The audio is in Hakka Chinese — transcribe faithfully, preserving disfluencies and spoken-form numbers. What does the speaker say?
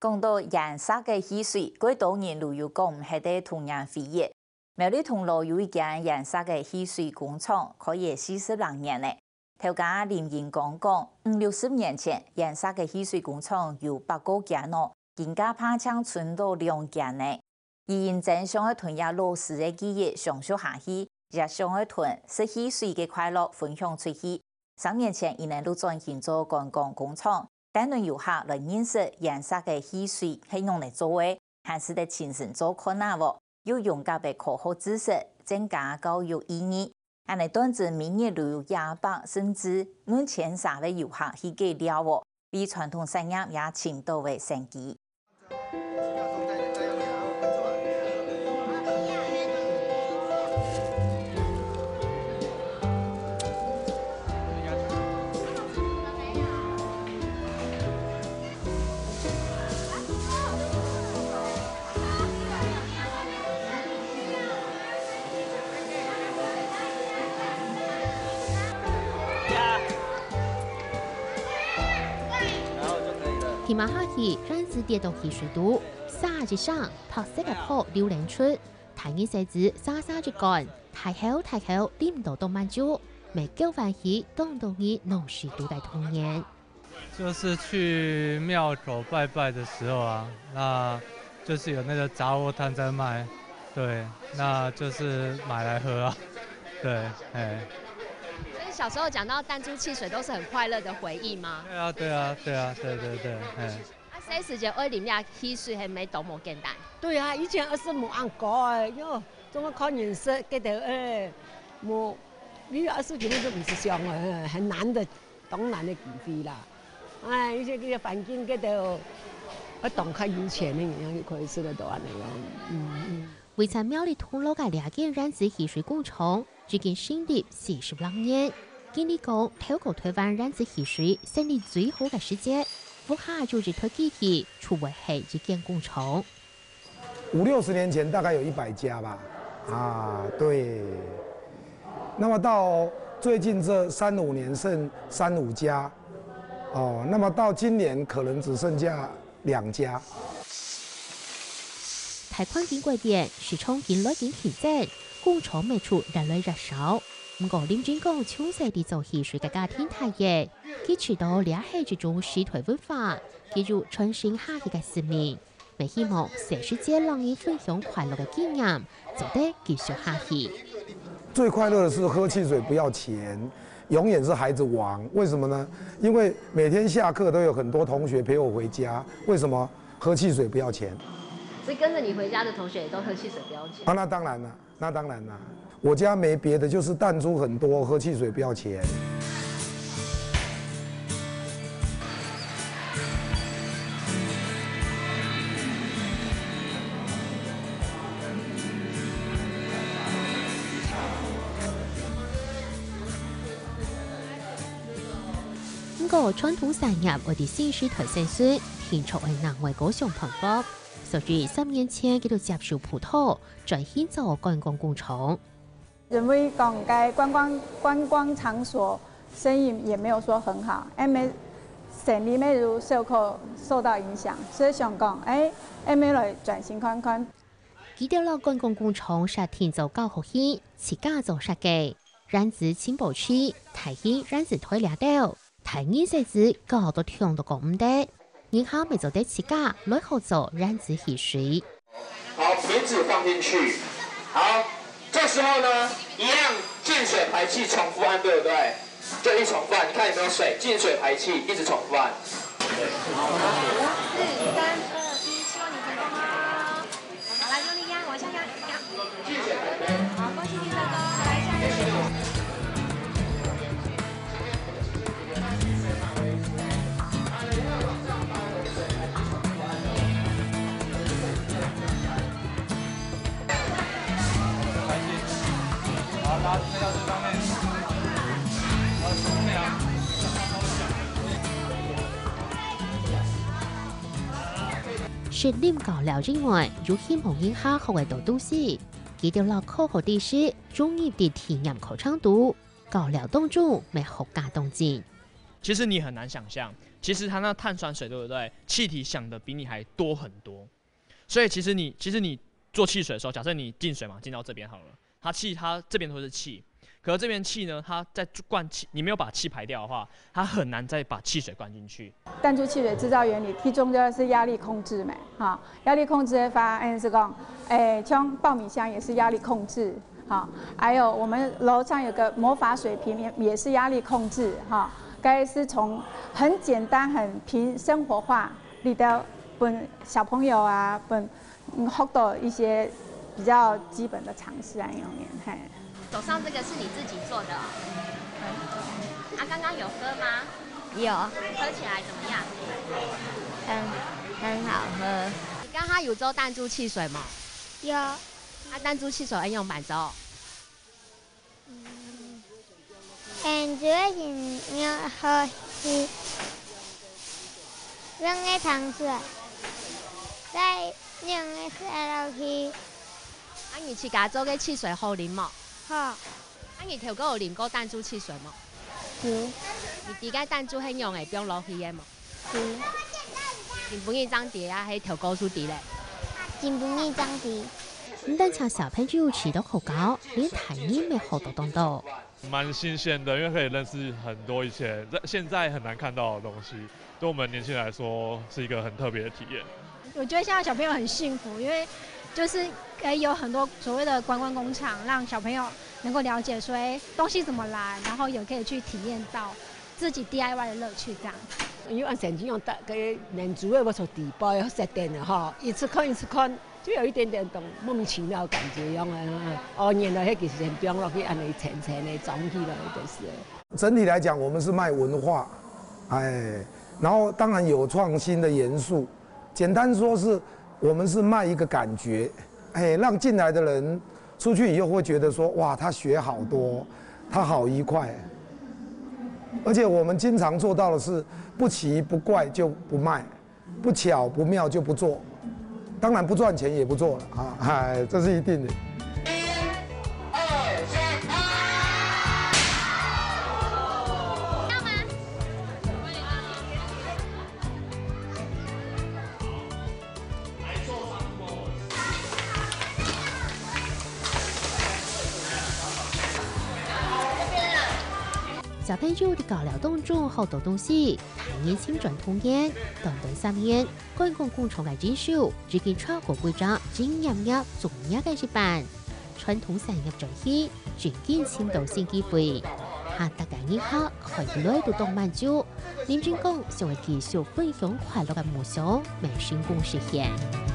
講到顏色个汽水，過多人都有講毋核个童年回憶。苗栗銅鑼有一間顏色个汽水工廠，開業四十零年了。頭家林英光講，五六十年前，顏色个汽水工廠有八個間哦，今下怕淨伸到兩間呢。 佢因爭想愛同這老師个技藝相續下去，也想愛同食汽水个快樂分享出去。三年前，佢等就轉型做觀光工廠，帶等遊客來認識顏色个汽水係仰仔做个，還使得親身做看啊無？又用甲个科學知識，增加教育意義。恁仔斷真每日都有幾百甚至兩千儕个遊客去該尞哦，為傳統產業也尋到个生機。 然後就可以了。騎馬下去，轧子跌到汽水肚，沙一聲，白色个泡流淰出，大人細子沙沙一罐，大口大口啉到當滿足，乜夠歡喜，當多人腦屎肚个童年。 就是去廟口拜拜的時候啊，那就是有那個雜貨攤在賣，對，那就是買來喝啊，對，哎。所以小時候講到彈珠汽水，都是很快樂的回憶嗎？對啊，對啊，對啊，對對對，哎。啊，細時節愛啉這汽水，係毋係都無簡單？對啊，以前也係無恁高个，喲，怎麼可能識得，哎，無，你也係根本就毋識想个，哎，很難的。 當難个機會啦。哎，一些，一些環境，佢兜愛當較有錢个人，就可以食得到恁樣咯。嗯，嗯。位在苗栗銅鑼个這間轧子汽水工廠，已經成立四十零年。經理講，透過臺灣轧子汽水生理最好个時節，屋下就一台機器，就會係一間工廠。 五六十年前大概有一百家吧，啊，對。那麼到最近這三五年剩三五家，哦，那麼到今年可能只剩下兩家。大環境改變，市場緊來緊競爭，工廠乜就越來越少。毋過林俊光從細在做汽水个家庭大業，佢知道這係一種時代文化，佢有傳承下去个使命。 乜希望細時節摎人分享快樂个經驗，做得繼續下去。最快樂的是喝汽水不要錢，永遠是孩子王。為什麼呢？因為每天下課都有很多同學陪我回家。為什麼？喝汽水不要錢。所以跟著你回家的同學也都喝汽水不要錢。啊，那當然了。 那當然啦，我家沒別的，就是彈珠很多，喝汽水不要錢。毋過傳統產業愛在新時代生存，定著愛另外个想辦法。所以三年前，佢就接受輔導， 轉型做觀光工廠。因為講該觀光，觀光場所生意也沒有說很好，恁樣生理乜有小可受到影響，所以想講，哎，恁樣來轉型看看。佢兜摎觀光工廠設定做教學系，自家做設計，轧子尋寶趣，大型轧子台這兜， 大人細子搞到暢到講毋得，人客乜做得自家來學做轧子汽水。好，瓶子放進去。好，這時候呢，一樣淨水排氣重複按，對不對？就一重複按，你看有沒有水？淨水排氣一直重複按。四、三、二、一，希望你成功哦。 好，來，用力壓，往下壓，壓。好，恭喜你成功，來，下一個。好，拉，推到這上面。好，重量。 食啉搞尞以外，又希望人客學會多東西。佢兜摎科學知識融入在體驗課程肚，搞尞當中乜學加當精。其实你很难想象，其实它那碳酸水，对不对？气体想的比你还多很多。所以其实你，其实你做汽水的时候，假设你进水嘛，进到这边好了，它气，它这边都是气，可是这边气呢，它在灌气，你没有把气排掉的话，它很难再把汽水灌进去。弹珠汽水制造原理，其中就是压力控制嘛，哈，压力控制的话，嗯，是讲，诶，像爆米香也是压力控制，哈，还有我们楼上有个魔法水瓶，也也是压力控制，哈，该是从很简单、很平生活化里头，分小朋友啊，分嗯学到一些比较基本的常识啊，样面，嘿。手上这个是你自己做的、哦？啊，刚刚有喝吗？有，喝起来怎么样？很很好喝。你刚刚有做弹珠汽水吗？有，啊，弹珠汽水用板子哦。嗯，主要是你要喝去，用个糖水，再用个水落去。啊，你自家做个汽水好啉无？好。啊，你头过有啉过弹珠汽水无？有。你知个弹珠係用个放落去个无？有。你本人张碟啊，係头过出底嘞？今晡日张碟。毋單淨小朋友試到好搞，連大人乜學到當多。蛮新鲜的，因为可以认识很多以前在现在很难看到的东西，对我们年轻人来说是一个很特别的体验。我觉得现在小朋友很幸福，因为就是可以有很多所谓的观光工厂，让小朋友能够了解说，哎，东西怎么来，然后也可以去体验到自己 D I Y 的乐趣这样。因为按成经用大个年主个要做底包要设定的哈，一直看一直看，就有一点点懂莫名其妙的感觉一样啊。哦，原来迄个是放落去按呢层层的装起来就是。整体来讲，我们是卖文化，哎，然后当然有创新的元素。简单说是，我们是卖一个感觉，哎，让进来的人出去以后会觉得说，哇，他学好多，他好愉快。而且我们经常做到的是，不奇不怪就不卖，不巧不妙就不做。当然不赚钱也不做了啊，哎，这是一定的。小朋友在搞料当中學到東西，大人尋轉童年，短短三年，觀光工廠个人手已經超過幾隻，正業業、種業个一半。傳統產業轉型，正經尋到新機會，下逐個人客看起來都當滿足。林俊光想愛繼續分享快樂个夢想，乜成功實現。